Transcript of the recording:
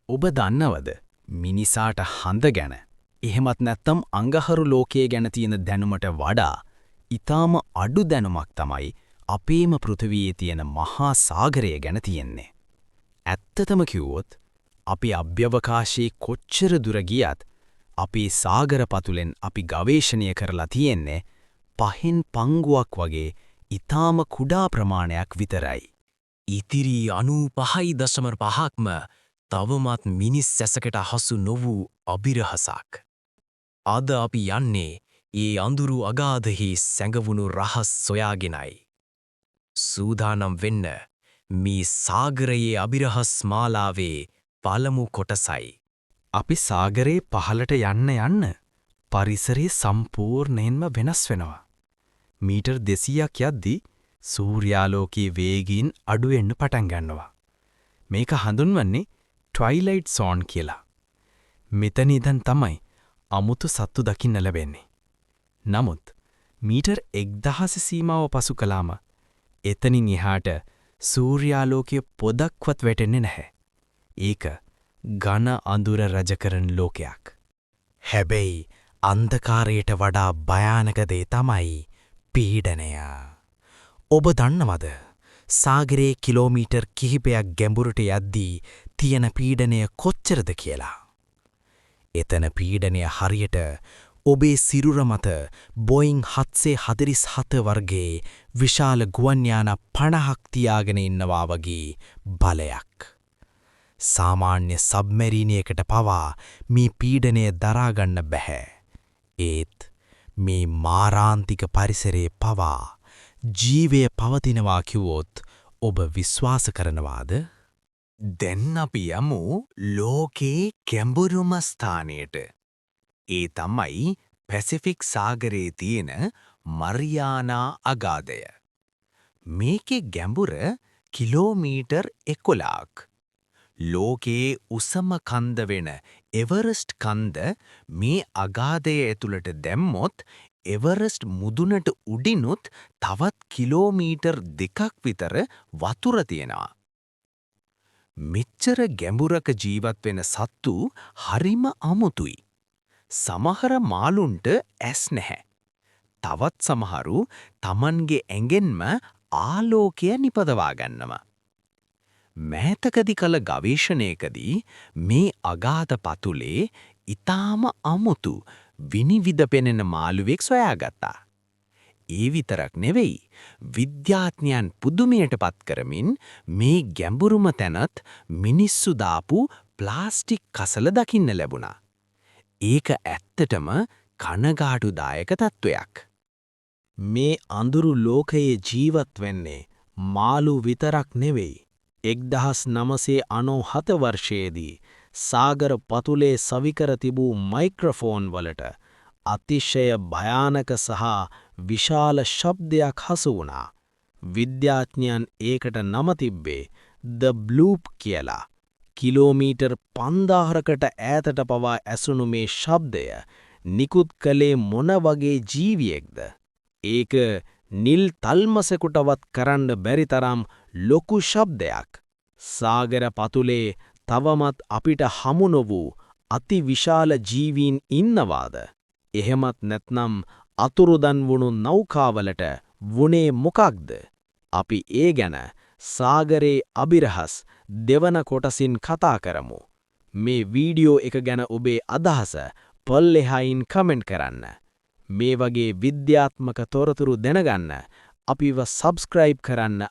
ඔබ දන්නවද මිනිසාට හඳ ගැන එහෙමත් නැත්නම් අඟහරු ලෝකය ගැන තියෙන දැනුමට වඩා ඉතාම අඩු දැනුමක් තමයි අපේම පෘථිවියේ තියෙන මහා සාගරය ගැන තියෙන්නේ. ඇත්තටම කිව්වොත් අපි අභ්‍යවකාශයේ කොච්චර දුර ගියත් අපේ සාගර පතුලෙන් අපි ගවේෂණය කරලා තියෙන්නේ පහෙන් පංගුවක් වගේ ඉතාම කුඩා ප්‍රමාණයක් විතරයි. ඉතිරි 95.5ක්ම තවමත් මිනිස් ඇසකට හසු නොවූ අභිරහසක්. අද අපි යන්නේ ඒ අඳුරු අගාධෙහි සැඟවුණු රහස් සොයාගෙනයි. සූදානම් වෙන්න, මේ සාගරයේ අභිරහස් මාලාවේ පළමු කොටසයි. අපි සාගරයේ පහළට යන්න යන්න පරිසරය සම්පූර්ණයෙන්ම වෙනස් වෙනවා. මීටර් 200ක් යද්දී සූර්යාලෝකයේ වේගයෙන් අඩු වෙන්න පටන් ගන්නවා. මේක හඳුන්වන්නේ ට්වයිලයිට් සෝන් කියලා. මෙතන ඉඳන් තමයි අමුතු සත්තු දකින්න ලැබෙන්නේ. නමුත් මීටර් 1000 සීමාව පසු කළාම එතනින් එහාට සූර්යාලෝකයේ පොදක්වත් වැටෙන්නේ නැහැ. ඒක ඝන අඳුර රජ කරන ලෝකයක්. හැබැයි අන්ධකාරයට වඩා භයානක දේ තමයි පීඩනය. ඔබ දන්නවද, සාගරයේ කිලෝමීටර් කිහිපයක් ගැඹුරට යද්දී තියෙන පීඩනය කොච්චරද කියලා? එතන පීඩනය හරියට ඔබේ සිරුර මත බෝයිං 747 වර්ගයේ විශාල ගුවන් යාන 50ක් තියාගෙන ඉන්නවා වගේ බලයක්. සාමාන්‍ය සබ්මැරීනයකට පවා මේ පීඩනය දරා ගන්න බැහැ. ඒත් මේ මාරාන්තික පරිසරයේ පවා ජීවය පවතිනවා කිව්වොත් ඔබ විශ්වාස කරනවාද? දැන් අපි යමු ලෝකේ ගැඹුරුම ස්ථානයට. ඒ තමයි පැසිෆික් සාගරයේ තියෙන මරියානා අගාධය. මේකේ ගැඹුර කිලෝමීටර් 11ක්. ලෝකයේ උසම කන්ද වෙන එවරස්ට් කන්ද මේ අගාධය ඇතුළට දැම්මොත්, එවරස්ට් මුදුනට උඩිනුත් තවත් කිලෝමීටර් 2ක් විතර වතුර තියෙනවා. මෙච්චර ගැඹුරක ජීවත් වෙන සත්තු හරිම අමුතුයි. සමහර මාළුන්ට ඇස් නැහැ. තවත් සමහරු තමන්ගේ ඇඟෙන්ම ආලෝකය නිපදවා ගන්නවා. මෑතකදි කළ ගවේෂණයකදී මේ අගාධ පතුලේ ඉතාම අමුතු විනිවිද පෙනෙන මාළුවෙක් සොයාගත්තා. ඒ විතරක් නෙවෙයි, විද්‍යාඥයන් පුදුමයට පත් කරමින් මේ ගැඹුරුම තැනත් මිනිස්සු දාපු ප්ලාස්ටික් කසල දකින්න ලැබුණා. ඒක ඇත්තටම කනගාටුදායක තත්ත්වයක්. මේ අඳුරු ලෝකයේ ජීවත් වෙන්නේ මාළු විතරක් නෙවෙයි. 1997 වර්ෂයේදී සාගර පතුලේ සවිකර තිබූ මයික්‍රොෆෝන් වලට අතිශය භයානක සහ විශාල ශබ්දයක් හසු වුණා. විද්‍යාඥයන් ඒකට නම තිබ්බේ "ද බ්ලූප්" කියලා. කිලෝමීටර් 5000කට ඈතට පවා ඇසුණු මේ ශබ්දය නිකුත් කළේ මොන වගේ ජීවියෙක්ද? ඒක නිල් තල්මසෙකුටවත් කරන්න බැරි තරම් ලොකු ශබ්දයක්. සාගර පතුලේ තවමත් අපිට හමු නොවූ අති විශාල ජීවීන් ඉන්නවාද? එහෙමත් නැත්නම් අතුරුදන් වුණු නෞකාවලට වුණේ මොකක්ද? අපි ඒ ගැන සාගරයේ අභිරහස් දෙවන කොටසින් කතා කරමු. මේ වීඩියෝ එක ගැන ඔබේ අදහස පල්ලෙහායින් කමෙන්ට් කරන්න. මේ වගේ විද්‍යාත්මක තොරතුරු දැනගන්න අපිව සබ්ස්ක්‍රයිබ් කරන්න.